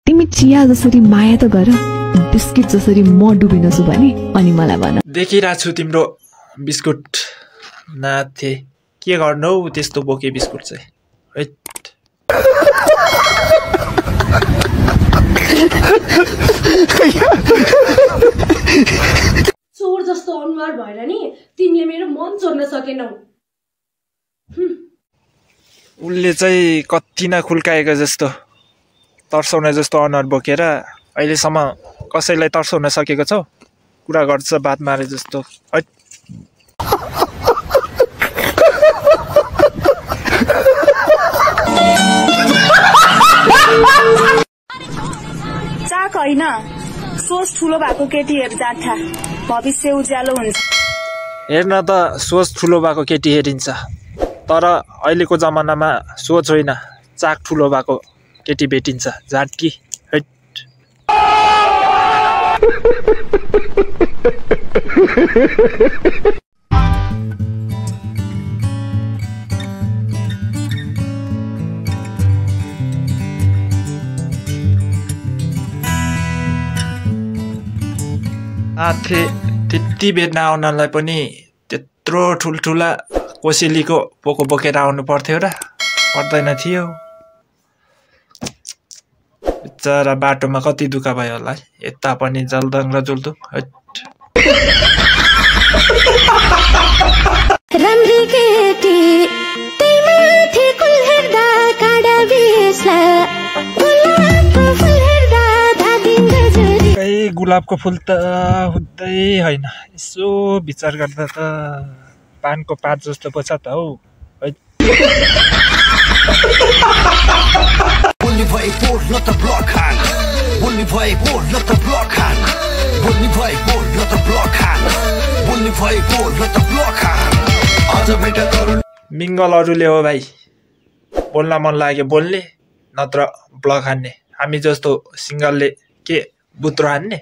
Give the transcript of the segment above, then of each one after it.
तिमी चिया जसरी माया त गर, बिस्किट जसरी म डुबिनछु भने अनि मलाई भन। देखिरहेको छु तिम्रो बिस्कुट नाथे, के गर्नु हौ त्यस्तो बोके बिस्कुट चाहिँ। चोर जस्तो अनुहार भएर नि तिमीले मेरो मन चोर्न सकेनौ। उसले चाहिँ कति न खुल्काएको जस्तो तर्साउने जस्तो अनुहार बोकेर अहिलेसम्म कसैलाई तर्साउन सकेको छौ? कुरा गर्छ बात मारे जस्तो। चाक होइन, सोच ठुलो भएको केटीहरू जान्छ, भविष्य उज्यालो हुन्छ। हेर्न त सोच ठुलो भएको केटी हेरिन्छ, तर अहिलेको जमानामा सोच होइन चाक ठुलो भएको केटी भेटिन्छ। झाटकी साथै त्यति भेट्न आउनलाई पनि त्यत्रो ठुल्ठुला कोसेलीको पोको बोकेर आउनु पर्थ्यो र? पर्दैन थियो। बिचरा बाटोमा कति दुःख भयो होला, यता पनि जल्दङ र जुल्दुङ। गुलाबको फुल त हुँदै होइन, यसो विचार गर्दा त पानको पात जस्तो पो छ त हौ। मिङ्गलहरूले हो भाइ, बोल्न मन लाग्यो बोल्ने, नत्र ब्लक हान्ने। हामी जस्तो सिङ्गलले के बुत्रो हान्ने?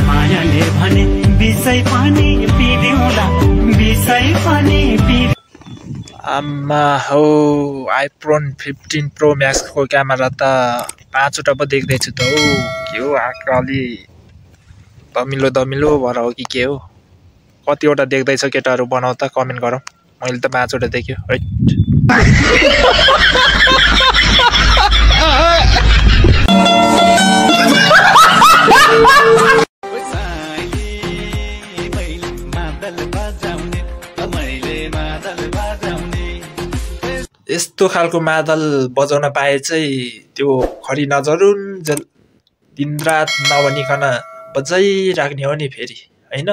मायाले भने बिसै पनि पिदिउँला, बिसै पनि आमा हौ, आइफोन 15 प्रो म्याक्सको क्यामेरा त 5वटा पो देख्दैछु त हौ। के हो आँखा अलि दमिलो दमिलो भएर हो कि के हो? कतिवटा देख्दैछ केटाहरू बनाउ त, कमेन्ट गरौँ। मैले त 5वटा देख्यो। यस्तो खालको मादल बजाउन पाए चाहिँ त्यो खरी नजरुन्जेल दिनरात नभनिकन बजाइराख्ने हो नि फेरि, होइन?